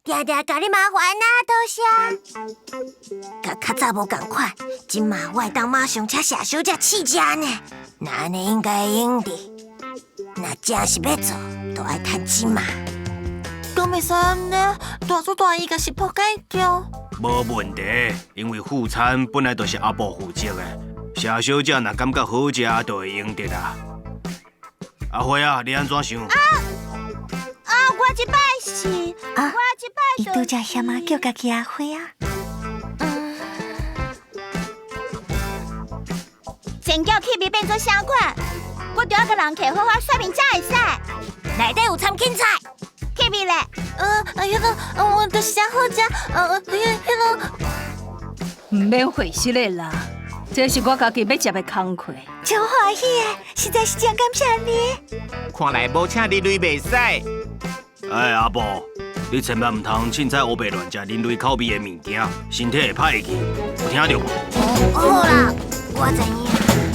定定共你麻煩啊，多謝。佮較早無仝款，這馬我會當馬上請謝小姐試食呢。若按呢應該會用得。若真是欲做，就愛趁這馬。敢會使按呢？大主大意共食譜改掉。無問題，因為副餐本來就是阿布負責的。謝小姐若感覺好食，就會用得啦。阿花啊，你按怎想？啊啊！我這擺是，啊，我這擺伊拄才嫌啊叫家己阿花啊。嗯。煎餃氣味變做啥款？我著愛共人客好好說明才會使。內底有摻芹菜，氣味咧？彼個，我就是真好食。彼個。毋免費心的啦，這是我家己欲食的工課。真歡喜的，實在是真感謝你。看來無請你鐳袂使。哎，阿布，你千萬毋通凊彩烏白亂食人類口味的物件，身體會歹去，有聽著無？好啦，我知影。